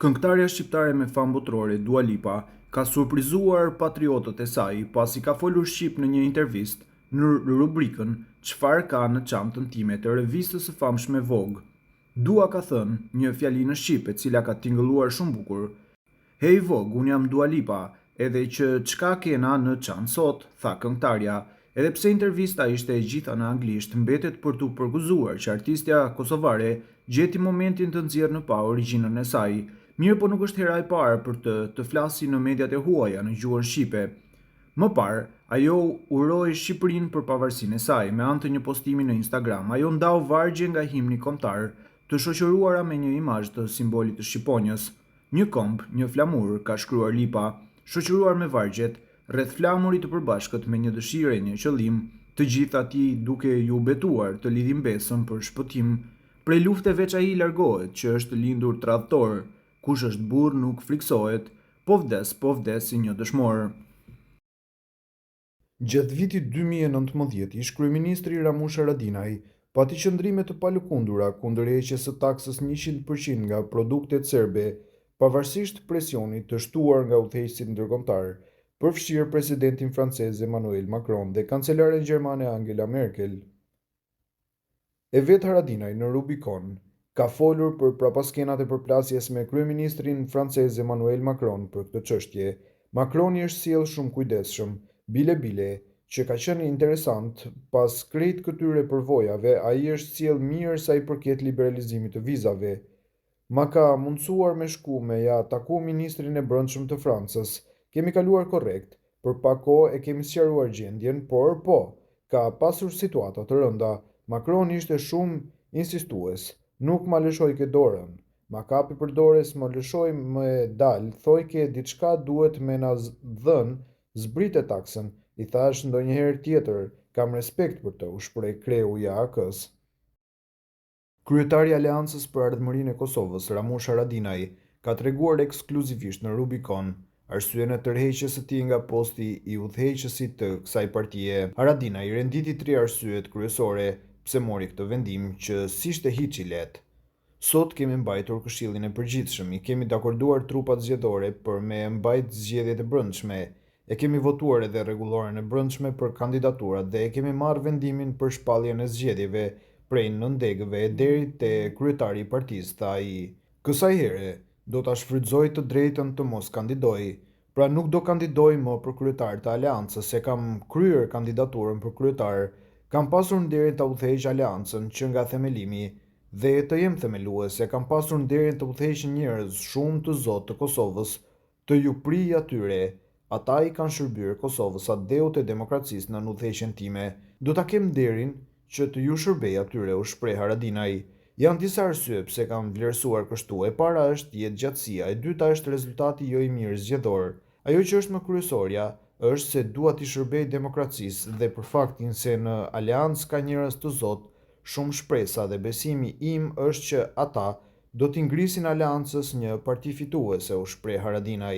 Këngëtarja shqiptare me famë botërore Dua Lipa ka surprizuar patriotët e saj pasi ka folur shqip në një intervistë në rubrikën Çfarë ka në çantën time të revistës së famshme Vogue. Dua ka thënë një fjali në shqip e cila ka tingëlluar shumë bukur. Hej Vogue, unë jam Dua Lipa, edhe që çka kena në çantë sot, tha këngëtarja. Edhe pse intervista ishte e gjitha në anglisht, mbetet për t'u përgëzuar që artistja kosovare gjeti momentin të nxjerrë në pah origjinën e saj. Mirëpo nuk është hera e parë për të të flasi në mediat e huaja në gjuhën shqipe. Më parë, ajo uroi Shqipërinë për pavarësinë e saj, me anë të një postimi në Instagram. Ajo ndau vargje nga himni kombëtar, të shoqëruara me një imazh të simbolit të shqiponjës. Një komb, një flamur, ka shkruar Lipa, shoqëruar me vargjet, rreth flamurit të përbashkët me një dëshirë e një qëllim, të gjithë atij duke iu betuar të lidhim besën për shpëtim. Prej lufte veç ai largohet që është lindur tradhtor, kush është burrë nuk frikësohet, po vdes, po vdes si një dëshmor. Gjatë vitit 2019, ish-kryeministri Ramush Haradinaj pati qëndrime të palëkundura kundër heqjes së taksës 100% nga produktet serbe, pavarësisht presionit të shtuar nga udhëheqësit ndërkombëtarë, përfshirë presidentin francez Emmanuel Macron dhe kancelaren gjermane Angela Merkel. E vetë Haradinaj në Rubikon ka folur për prapaskenat e përplasjes me kryeministrin francez Emmanuel Macron për këtë çështje. Macroni është sjellë shumë kujdesshëm, bile bile, që ka qenë interesant, pas krejt këtyre përvojave ai është sjellë mirë sa i përket liberalizimit të vizave. Ma ka mundësuar me shku me ja taku ministrin e brendshëm të Francës. Kemi kaluar korrekt, për pak kohë e kemi sqaruar gjendjen, por po, ka pasur situata të rënda. Macron ishte shumë insistues, nuk ma lëshojke dorën. Ma kapi për dore s'më lëshoi me dal, thojke diçka duhet me na dhënë, zbrite taksën, i thashë ndonjëherë tjetër, kam respekt për të, u shpreh kreu i AAK-së. Kryetari i Aleancës për Ardhmërinë e Kosovës, Ramush Haradinaj, ka treguar ekskluzivisht në Rubikon arsyen e tërheqjes së tij nga posti i udhëheqësit të kësaj partie. Haradinaj renditi tri arsyet kryesore pse mori këtë vendim që s'ishte hiç i lehtë. Sot kemi mbajtur Këshillin e Përgjithshëm, i kemi dakorduar trupat zgjedhore për me mbajt zgjedhjet e brendshme, E kemi votuar edhe rregulloren e brendshme për kandidaturat dhe e kemi marrë vendimin për shpalljen e zgjedhjeve prej nëndegëve e deri te kryetari i partisë, tha ai. Kësaj here, do ta shfrytëzoj të drejtën të mos kandidoj. Pra nuk do kandidoj më për kryetar të Aleancës, e kam kryer kandidaturën për kryetar, kam pasur nderin ta udhëheq Aleancën që nga themelimi dhe të jem themelues, e kam pasur nderin të udhëheq njerëz shumë të zotë të Kosovës, Të ju prij atyre, ata i kanë shërbyer Kosovës, atdheut e demokracisë nën udhëheqjen time. Do ta kem nderin që të ju shërbej atyre, u shpreh Haradinaj. Janë disa arsye pse kam vlerësuar kështu, e para është jetëgjatësia, e dyta është rezultati jo i mirë zgjedhor. Ajo që është më kryesorja, është se dua t'i shërbej demokracisë dhe për faktin se në Aleancë ka njerëz të zotë, shumë shpresa dhe besimi im është që ata Do t'i ngrisin Aleancës një parti fituese, u shpreh Haradinaj.